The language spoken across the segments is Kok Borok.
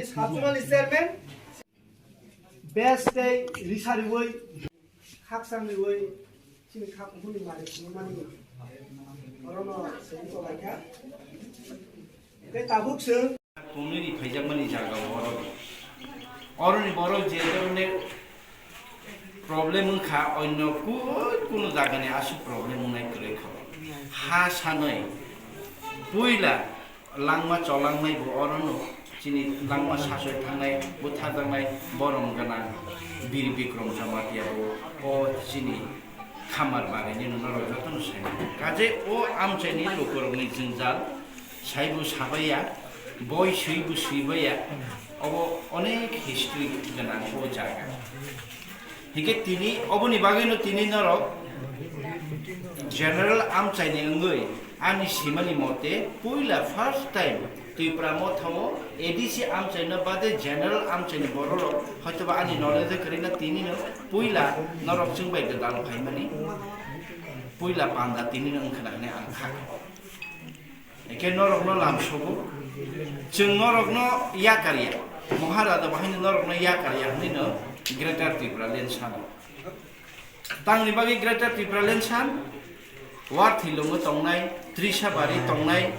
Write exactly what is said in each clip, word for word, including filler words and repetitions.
Sabjunani chairman, best tei risariwi, khakchangriwi, chini khaphangni mari phunukmani orono sengwi tonglaikha. Tei tabuk chwng Tongnai ni phaijakmani jaga o oro. Oroni borok je dhoroner problem wngkha, onno kunu jagani aswk problem wngnai kwrwi kho. Ha sanwi puila langma cholangnai bo orono, chini langma sasoi thangnai, bwtharjaknai borom gwnang Bir Bikrom Jamatia bo o chini Khamar Barini no norok jotono sai mano. Kaje o amchaini lukurokni jwngjal saibo sabaiya, boi swibo swibaiya, obo onek history gwnang o jaga. Hingke tini oboni bagwino tini norok general amchaini wngwi ani simani mote puila first time Tipra Motha o A D C amchaina bade general amchaini bororok hoitoba ani knowledge kwrwina tinino puila norok chwng bai gwdal phaimani puila panda tinino wngkhwna hwnwi ang kha. Hingke norokno lamsogo, chwng norokno yakarya, Maharaja bahaino norokno yakarya hwnwino Greater Tipraland sano. Tangni bagwi Greater Tipraland san, Warthilungo tongnai, Trisabari tongnai,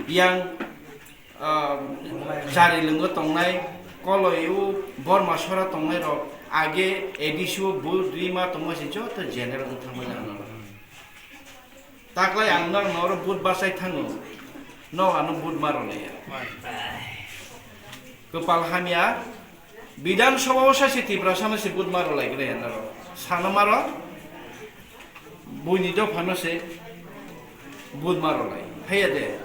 yang, ah, Jarilungo tongnai, Koloio, Bormasora tongnai rok, age A D C o bo dui ma tongma se joto general wng thangma jana. Taklai ang norokno oro vote bachai thango, nok ano vote ma rwlaiya. Kwpal hamya, Bidhan Sabha o saisi Tiprasa no se vote ma rwlaigraya norok. Sana maro, buini dopha no se vote ma rwlai. Phaiya de.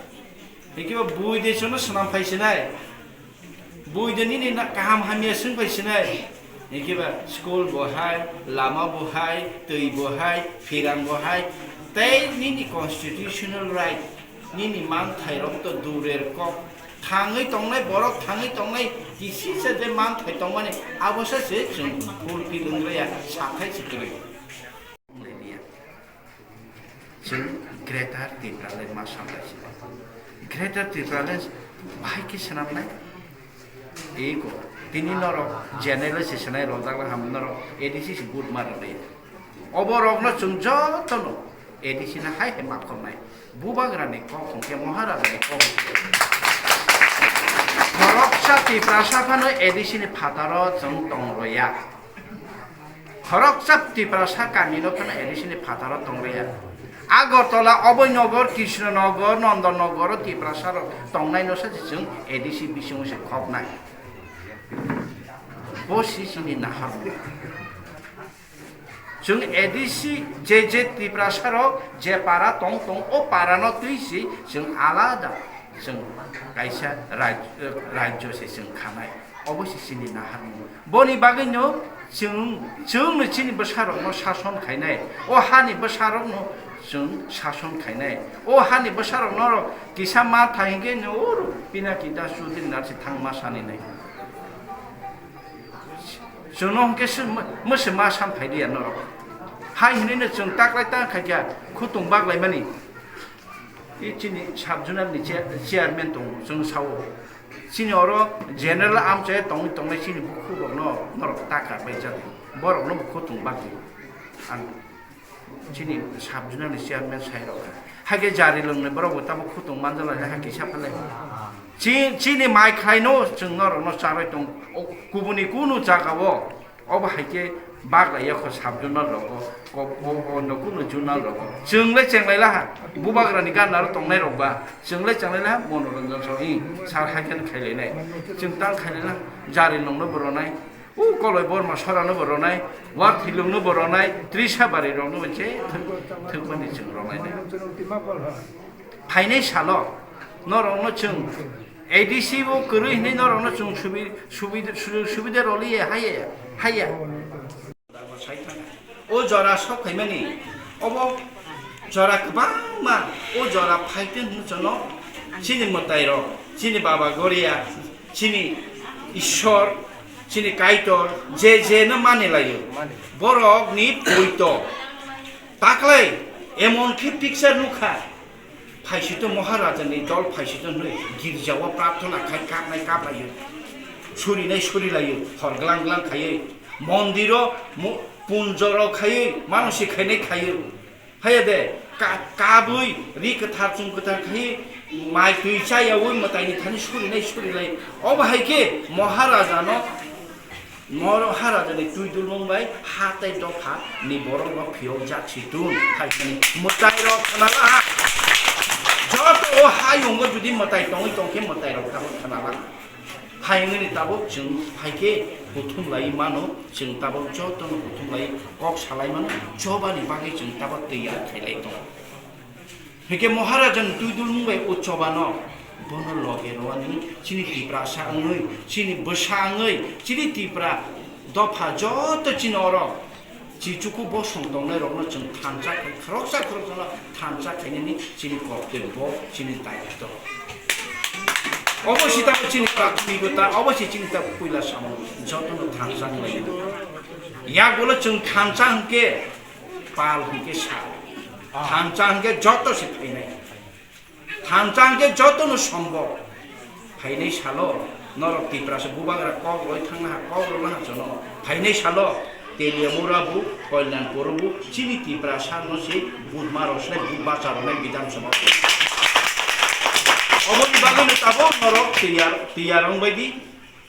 Hikiba bui de sono swnam phai sinai. Bui de nini na kaham hamya swng pai sinai. Hikiba school bo hai, lama bo hai, twi bo hai, phirang bo hai, tei nini constitutional right, nini manthai rok to durer kok. Thangwi tongnai borok, thangwi tongnai kisisa je manthai tongmani, abo se se chwng fulfill wngya, sathai se kwrwi. Chwng Greater Tipraland ma samlai sinai. Greater Tipraland bahai khe swnamnai? Ego, tini norok general se swnai rojak la ham norok A D C se vote ma rwlai. Obo rokno chwng jotono A D C no hai hai ma khornai. Bubagrani kok hwnkhe Maharajani kok hwnkhe. Khoroksa Tiprasa phano A D C ni phataro chwng tong rwya. Khoroksa Tiprasa kami no phano A D C ni phataro tong rwya. Agartala, Abhainagar, Krishnanagar, Nandanagar o Tiprasa rok tongnai no sa se chwng A D C bisingo se khoknai. Bo si chini naharmung. Chwng A D C je je Tiprasa rok je para tong tong o para no twi si chwng alada chwng kaisa raj-, rajyo se chwng khanai. Obo se chini naharmung. Boni bagwino chwng, chwngno chini bwsarokno sason khainai, o hani bwsarokno chwng sason khainai. O hani bwsarok norok kisa ma thai hwnkhe no oro Pinaki Das Chaudhary narsi thangma sani nai. Chwngno hwnkhe se mw-, mwse ma san phai diya norok. Hai hwnwi no chwng taklai tang khaikha khutung baklaimani. I chini sub-zonal ni chair-, chairman tongo, chwng sao. Chini oro general amchai tongwi tongnai chini bukhuk rokno norok taka bai jat. Borokno bo khutung bagwi. Ang chini sub-zonal ni chairman sai rok kha. Hakhe jari lwngnai borok bo tamo khutung manjala hai kisa phalai. Chi-, chini mai khlaino chwng norokno charwi tong. O kubuni kunu jagao. Obo hai khe baglai yakho sub-zonal rogo, ko-, o, o, no kunu zonal rogo. Chwng le chenglai laha, bubagrani gana aro tongnai rok ba. Chwng le chenglai laha, Monoranjan Sahu, hi, sar hai khe khailai nai. Chwng tang khailai laha, Jari nongno bo ronai, u Koloi Borma Sorano bo ronai, War Thilungno bo ronai, Trisabari rokno bo je thwk-, thwkmani chwng ronai nai. Phainai salo norokno chwng A D C bo kwrwi hinwi norokno chwng subi-, subi-, sujog subida rwliya haiya, haiya. O jora sok phaimani, obo jora kwbangma, o jora phaitwng hwnwi chwngno chini mwtairok, chini Baba Goria, chini Ishwar, chini Kaitor, je je no mani laio. Borokni poito taklai emon khe picture nukha. Phaisito Maharajani dol phaisito hwnwi girjao prarthana khai kapnai kaplaio. Surinai surilaio, hor glang glang khaiwi. Mondiro mu-, punjoro khaiwi, mano se khainai khaio. Haiya de, ka-, kabwi, ri kwthar, chung kwthar khaiwi, mai twi chayawi, mwtaini thani surinai surilai. Obo hai khe Maharajano, Maharajani twi dulmung bai ha tei dopha ni borok no phiyok jak si tun, hai hwnwi mwtai rok khna la. Joto o hayungo jodi mwtai tongwi tong khe mwtai rok tabuk khna la. Hai wngwi tabuk chwng hai khe kuthum lai mano, chwng tabuk jotono kuthum lai kok salai mano, chobani bagwi chwng tabuk tiyar khailai tongo. Hwnkhe Maharaja ni twi dulmung bai o chobano bono loge rwani chini Tiprasa wngwi, chini bwsa wngwi, chini Tipra dopha joto chini oro Chichuku bosong tongnai rokno chwng thansa khai, khoroksa khoroksano thansa khainani chini kortobyo, chini daitto. Obo se tamo chini prarthimikota, obo se chini ta puila samung, jotono thansa wnglainani. Yagulo chwng thansa hwnkhe pal hwnkhe sal, thansa hwnkhe joto se phainai. Thansa hwnkhe jotono sombok. Phainai salo norok Tiprasa bubagra kok roi thangna ha, kok rwna ha jono. Phainai salo Teliamura bu, Kalyanpur bu, chini Tiprasa no se budma rosnai, budbacha rwnai Bidhan Sabha. Oboni bagwi no tabuk norok tiyar, tiyar wngbai di.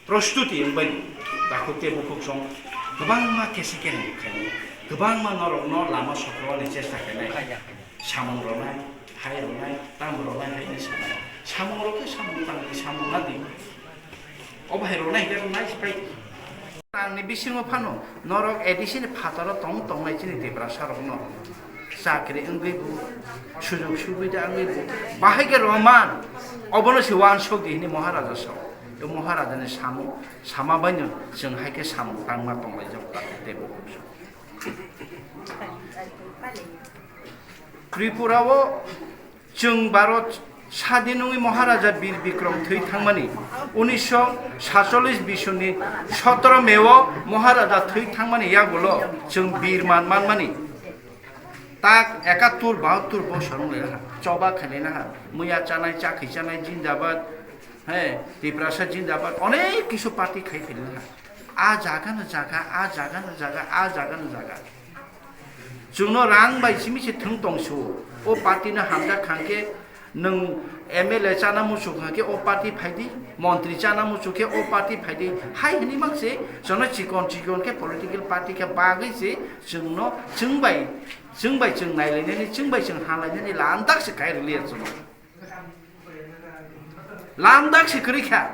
Prostuti wngbai di, takhuk tei bukhuk song kwbangma kesi kesi khainai, kwbangma norokno lama sokroani chesta khainai, samung rwnai, hai rwnai, tamo rwnai, hai ni sanai, samung rok khe samung tangdi, samung nadi, obo hai rwnai hwnkhe rwnai se pai. Ang ni bisingo phano norok A D C ni phataro tong tongnai chini Tiprasa rokno. Chakri wngwi bo, sujog subida wngwi bo, bahai khe rwman, obono se uansuk di hwnwi Maharaja sao. Tei Maharajani samung, sama baino chwng hai khe samung tangma tonglaijak, tei bo. Tripura o chwng Bharat sadin wngwi Maharaja Bir Bikram thwi thangmani, unisho satcholish bisuni sotoro May o Maharaja thwi thangmani yagulo chwng Bir man manmani. Tak ekattur bahattur bosor wng lai ha, choba khailai na ha, muya chanai, chakhi chanai, jindabad, he, Tiprasa jindabad, onek kisu party khai khailai na ha. A jaga no jaga, a jaga no jaga, a jaga no jaga. Chwngno rang bai simi se thwng tong su. O party no hamjak khang khe nwng M L A chana muchuk kha khe o party phai di, montri chana muchuk khe o party phai di. Hai hwnwi mang se, chwngno chikon chikon khe political party khe bagwi se chwngno chwng bai, chwng bai chwng nailainani, chwng bai chwng halainani landak se kai rwliya chwngno. Landak se kwrwi kha.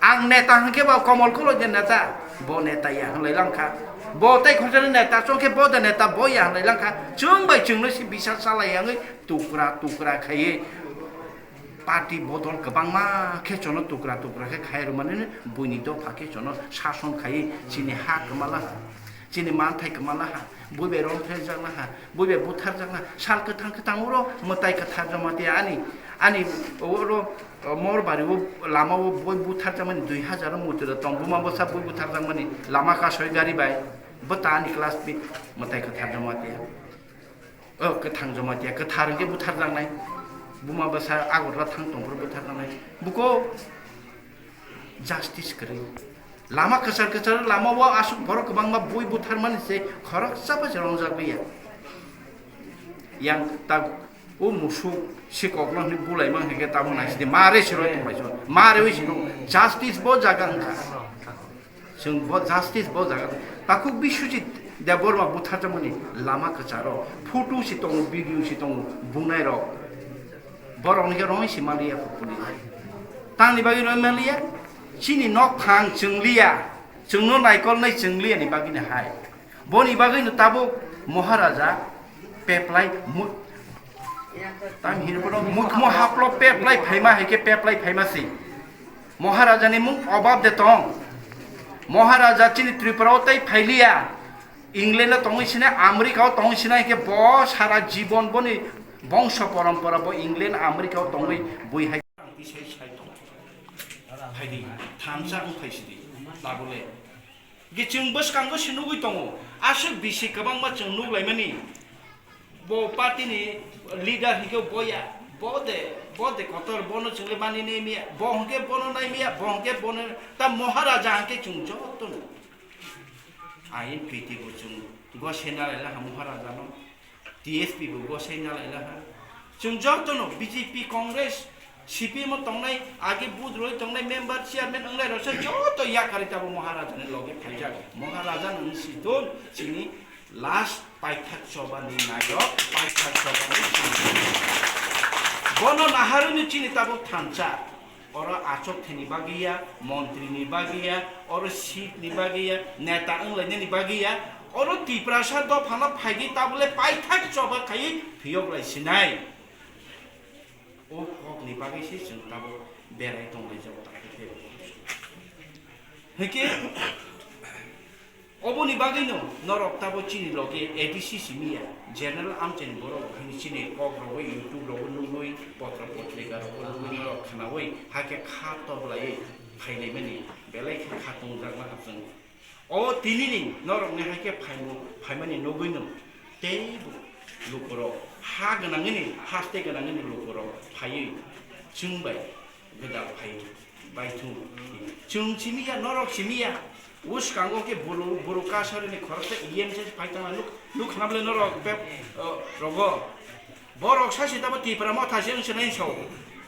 Ang neta hwnkhe ba Komol Koloi de neta, bo neta ya hwnlai lang kha. Bo tei khoroksa neta chong khe bo de neta, bo ya hwnlai lang kha. Chwng bai chwngno se bisa chalai yangwi tukra tukra khaiwi party bodol kwbangma khe chwngno tukra tukra khe khai rwmani buini dopha khe chwngno sason khaiwi chini ha kwmala ha. Chini manthai kwmala ha, bui bai rong phre jakna ha, bui bai buthar jakna, sal kwthang kwthang oro mwtai kwthar Jamatia ani, ani oro, o, Morbari o lama o bui buthar jakmani dui hajar o murti rok tong, buma bwsa bui buthar jakmani lama kasoi gari bai, bwta ani class pi mwtai kwthar Jamatia. O kwthang Jamatia, kwthar hwnkhe buthar jaknai, buma bwsa Agartala thang tong phuru buthar jaknai, buko justice kwrwi. Lama kwchar kwchar lama o aswk borok kwbangma bui butharmani se khoroksa bai se rongjak liya. Yang ta o musuk sikokno hwnwi bulaima hwnkhe tabuk naisidi ma re se roi tonglaisio, ma rewi se rw justice bo jaga wngkha. Chwng bo justice bo jaga takhuk Biswajit Debbarma butharjakmani lama kwcharo photo se tongo, video se tongo, bunai rok. Borok ni khe roi se maliya police. Tangni bagwi roi maliya, chini nok thang chwng liya, chwngno naikolnai chwng liya ni bagwi ni hai. Boni bagwi no tabuk Maharaja peplai mu-, tam hino bono mukmo haplo peplai phaima hai khe peplai phaima se. Maharaja ni mung obab de tong. Maharaja chini Tripura o tei phailiya. England o tongwi sinai, America o tongwi sinai, hwnkhe bo sara jibon boni bongso porompora bo England, America o tongwi bui hai. Ang tisai sai tong. Phaidi, thansa wng phaisidi, tabule. Hwnkhe chwng bwskango se nugwi tongo, aswk bisi kwbangma chwng nuglaimani. Bo party ni leader hwnkhe boya, bo de Bo de kotor, bono chwngwi mani nai miya, bo hwnkhe bono nai miya, bo hwnkhe bono ta Maharaja hwnkhe chwng jotono. Ain piti bo chwng gosai nalai laha Maharaja no, T S P bo gosai nalai laha. Chwng jotono B J P, Congress, C P M o tongnai, age booth roi tongnai member, chairman wngnai rok se joto yakarwi tabo Maharaja ni loge phaijak. Maharaja no wng si don chini last paithak choba ni nayok, paithak choba ni chini. Bono naharwi no chini tabuk thansa. Oro achok thani bagwi ya, montri ni bagwi ya, oro seat ni bagwi ya, neta wnglainani bagwi ya, oro Tiprasa dophano phaigwi tabule paithak choba khaiwi phiyok lai sinai. O kok ni bagwi se chwng tabuk berai tonglaijak takhe. Hwnkhe, oboni bagwino norok tabo chini loge A D C simi ya, general amchaini borok hwnwi chini kok rogwi, YouTube rogo nugwi, potro potrika rogo nugwi norok khnawi, hakhe kha toblaiwi phailaimani belai khe kha tongjakma hapjwngo. O tinini norokni hakhe phaimo, phaimani nugwino teibo lukurok ha gwnangwini, haste gwnangwini lukurok phaiwi chwng bai gwdal phaiwi baithung. Chwng simi ya, norok simi ya. Bwskango khe buru, buru kasari ni khoroksa E M se phai tongma nuk, nuk khna bwle norok beb, o, rogo. Borok sachi tamo Tipra Motha se wngse nai so.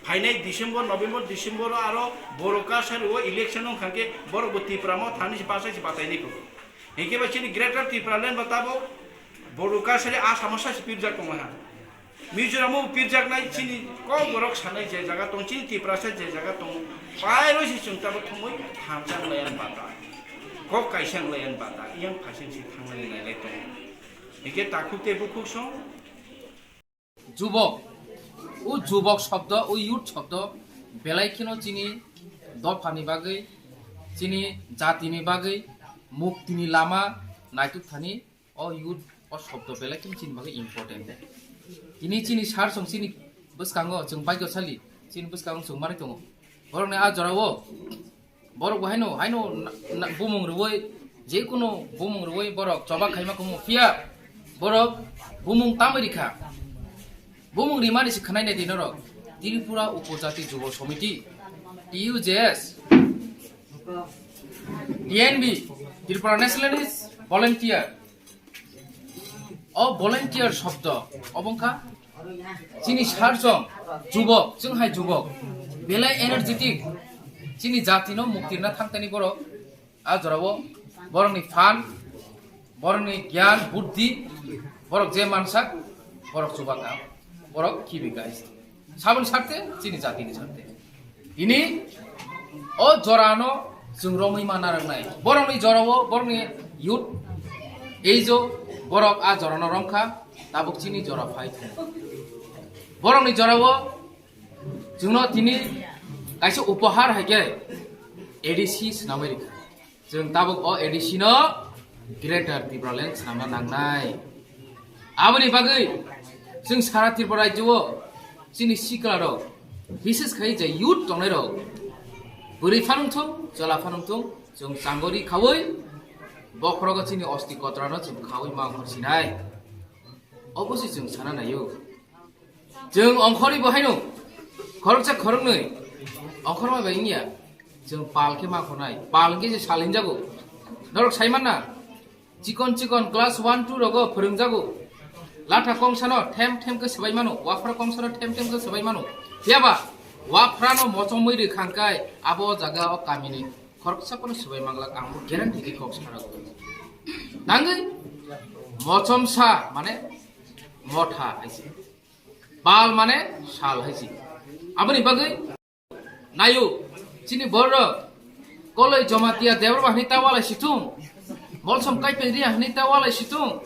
Phainai December, November, December o aro buru kasari o election wngkha khe borok bo Tipra Motha ni se bachai se batai nai kho. Hinkhe ba chini Greater Tipraland bo tabo buru kasari Assam o sachi pirjak tongma ha. Mizoram o pirjaknai chini kok borok sanai je jaga tong, chini Tiprasa je jaga tong, pairoi se chwng tabo thumui thansa wnglayan bata, kok kaisa wnglayan bata, yang phasing se thangnai nailai tong. Hingke takhuk tei bukhuk song. Jubok, o jubok shobdo, o youth shobdo belai kheno chini dophani bagwi, chini jatini bagwi, muktini lama naituk thani, o youth o shobdo belai khe chini bagwi important. Tini chini sar song chini bwskango chwng baigo sali, chini bwskango chwng manwi tongo. Borokni a jorao borok bo haino, haino na, na, bumung rwui, jekunu bumung rwui borok choba khaima kumu phiya borok bumung tamwi rikha. Bumung rimani se khwnai nai di norok. Tripura Upojati Jubo Somiti, T U J S, T N V, Tripura Nationalist Volunteer, o volunteer shobdo, obo wngkha chini sarjong jubok, chwng hai jubok, belai energetic, chini jatino muktirna thangtani borok, a jorao borokni phan, borokni gyan, buddhi, borok je mansak, borok chubaka, borok kibika. Saboni sarte, chini jatini sarte. Ini o jorano chwng romwi ma narwknai. Borokni jorao, borokni youth, ei jo borok a jorano romkha, tabuk chini jora phai thung. Borokni jorao chwngno tini kaisa upahar hai khe A D C swnamwi rikha. Chwng tabuk o A D C no Greater Tipraland swnamna nangnai. Aboni bagwi chwng sara Tripura rajyo o chini sikla rok, bises khai je youth tongnai rok, bwrwi phanung thung, chwla phanung thung, chwng changori khaui bokhorogo chini osti kotrano chwng khaui ma sinai. Obo se chwng sana naio. Chwng ongkhorwi bo haino khoroksa khoroknwi ongkhorma bai wngya. Chwng pal khe ma khonai. Pal hwnkhe se sal hinjago. Norok sai manna. Chikon chikon class one two rogo phwrwngjago. Latha kongsano them them khe swbai mano. Waphra kongsano them them khe swbai mano. Phiyaba waphrano mochomwi rwkhangkai abo jaga o kamini khoroksa phano swbai manglak, ang bo guarantee khe kok sarago. Nangwi mochomsa mane motha hai se. Pal mane sal hai se. Aboni bagwi naio, chini borok koloi Jamatia Debbarma hwnwi ta walai situng, Molsom Kaipeng Riya hwnwi ta walai situng,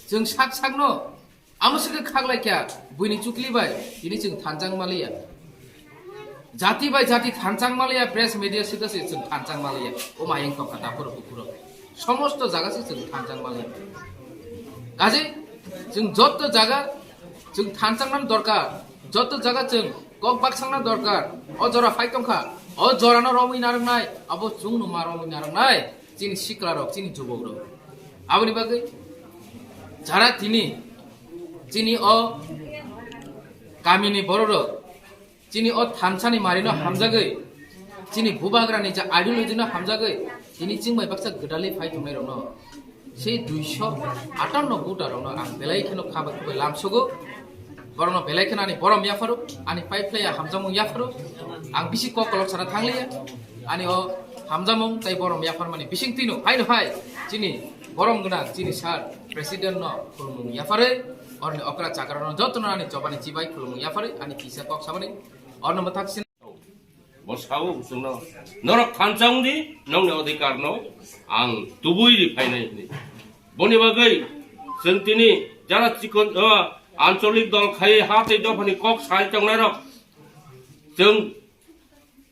chwng sak sakno amo se khe khaklai kha, buini chukli bai tini chwng thanjak maliya. Jati bai jati thanchang maliya, press media sita se chwng thanchang maliya. O mayeng tongkha daphuru buphuru. Somosto jaga se chwng thanchang maliya. Kaje chwng jotto jaga chwng thanchang nan dorkar, jotto jaga chwng kok baksang nan dorkar. O jora phai tongkha, o jora no romwi narwknai, abo chwng no ma romwi narwknai. Chini sikla rok, chini jubok rok. Aboni bagwi jara tini chini o kamini borok rok Chini o thansa ni mari no hamjagwi, chini bubagra ni je ideology no hamjagwi, tini chwng bai baksa gwdalwi phai tongnai rok no, sei duiso atanno voter rok no ang belai kheno kha bai khe bai lamsogo. Borok no belai kheno ani borom yapharo, ani pai phlai ya hamjakmung yapharo, ang bisi kok kolok sana thangliya, ani o hamjakmung tei borom yapharmani bising twi no hai no hai chini borom gwnang chini sir president no khulumung yapharwi, oroni okra chakra no joto no ani chobani chibai khulumung yapharwi ani kisa kok samani orno mwthak sin. Bo sao chwngno, "Norok thansa wng di, nongni odhikar no ang tubui ri phainai," hwnwi. Boni bagwi chwng tini jara chikon, o, ancholik dol khai ha tei dophani kok sai tongnai rok, chwng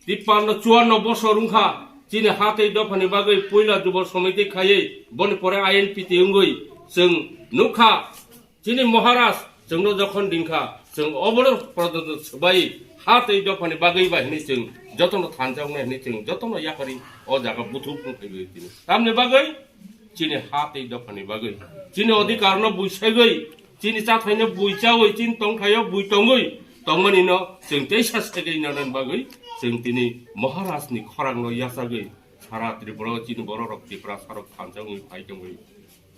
tippanno chuanno bosor wngkha, chini ha tei dophani bagwi puila Jubo Somiti khaiwi, boni pore I N P T wngwi chwng nukha, chini Maharaj chwngno jokhon dingkha, chwng obono pradotno swbai ha tei dophani bagwi bai hwnwi chwng jotono thansa wngnai hwnwi chwng jotono yapharwi o jaga buthuk wngphaiwi tini. Tamni bagwi chini ha tei dophani bagwi, chini odhikarno buisagwi, chini chathaino bui chawi, chini tongthaio bui tongwi tongmanino chwng teisa segwi nanani bagwi chwng tini Maharajni khorangno yachagwi sara Tripura chini bororok Tiprasarok thansa wngwi phai tongwi.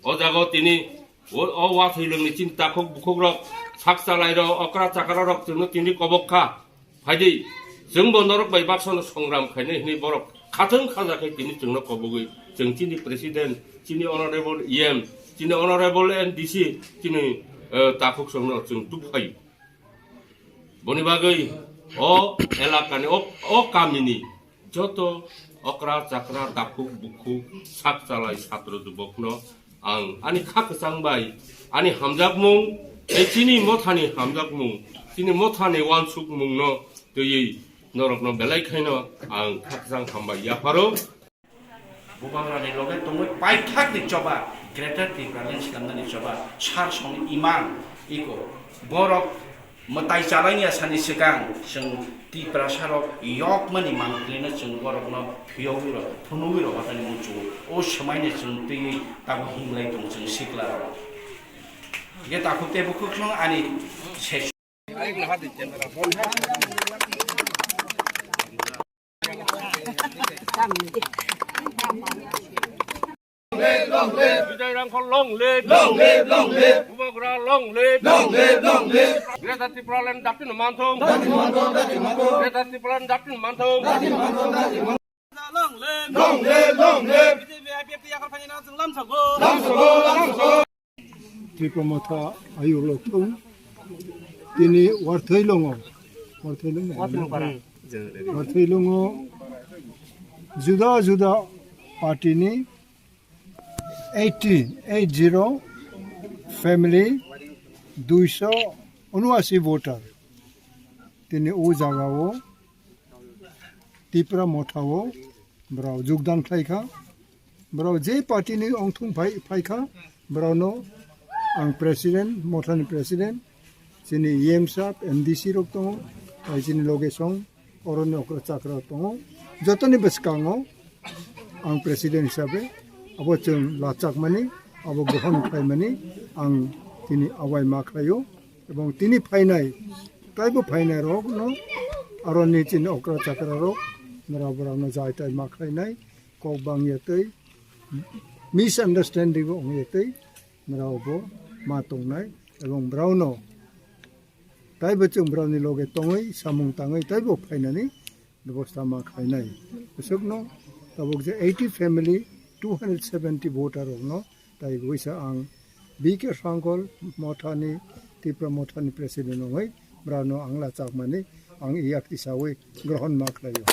O jaga tini o, o wathoilongni chini takhuk bukhukrok, sak chalairok, okra chakrarok chwngno tini kobok kha. Phaidi, chwngbo norok bai baksano songram khainai hwnwi borok khathwng khaja khe tini chwngno kobogwi chwng chini president, chini honorable E M, chini honorable M D C, chini, eh, takhuk songno chwng tubphai. Boni bagwi o elakani, o, o kamini joto okra chakra takhuk bukhuk sak chalai satro jubokno ang ani kha kwchang bai ani hamjakmung tei chini mothani hamjakmung, chini mothani wansukmungno twiwi norokno belai khaino ang kha kwchang hambai yapharo. Bubagrani loge tongwi paithakni choba, Greater Tipraland swnamnani choba, sar song imang iko borok mwtai chalangya sani swkang chwng Tiprasarok yokmani manwino chwng borokno phiyogwi rw, phunugwi rw hotani muchungo. O swmaino chwng twiwi tabuk hinglai tong chwng siklarok. Ge takhuk tei bukhuk song ani se Vijay Rangkhol long live. Long live, long live. Bubagra long live. Long live, long live. Greater Tipraland dakti no manthung. Dakti manthung, dakti manthung. Greater Tipraland dakti no manthung. Dakti manthung, dakti manthung. Long live. Long live, long live. B J P I P F T yakar phani na chwng lamsago. Lamsago, lamsago. Tipra Motha ayuk lok tung. Tini warthai longo. Warthai longo. Warthai longo. Juda juda party ni eighty, eight zero family, duiso unuasi voter. Tini o jaga o Tipra Motha o borok jogdan khlai kha. Borok je party ni ongthung phai, phai kha, borok no ang president, Motha ni president, chini E M sab, M D C rok tongo, tei chini loge song, oroni okra chakra tongo. Jotoni bwskango ang president hisabe abo chwng lachakmani, abo grohon khlaimani ang tini abai ma khlaio. Ebong tini phainai, taibo phainai rok no, aro ni chini okra chakra rok, nora bora no jai tai ma khlainai, kok bang ya tei, misunderstanding ong ya tei, nora bo ma tongnai, ebong brao no, taibo chwng brao ni loge tongwi, samung tangwi, taibo phainani, bebosta ma khlainai. Bwswkno tabuk je eighty family, two hundred seventy voter rokno taibo wisa ang B K Sangkol Mothani, Tipra Mothani president wngwi brano ang lachakmani ang yak tisawi grohon ma khlaio.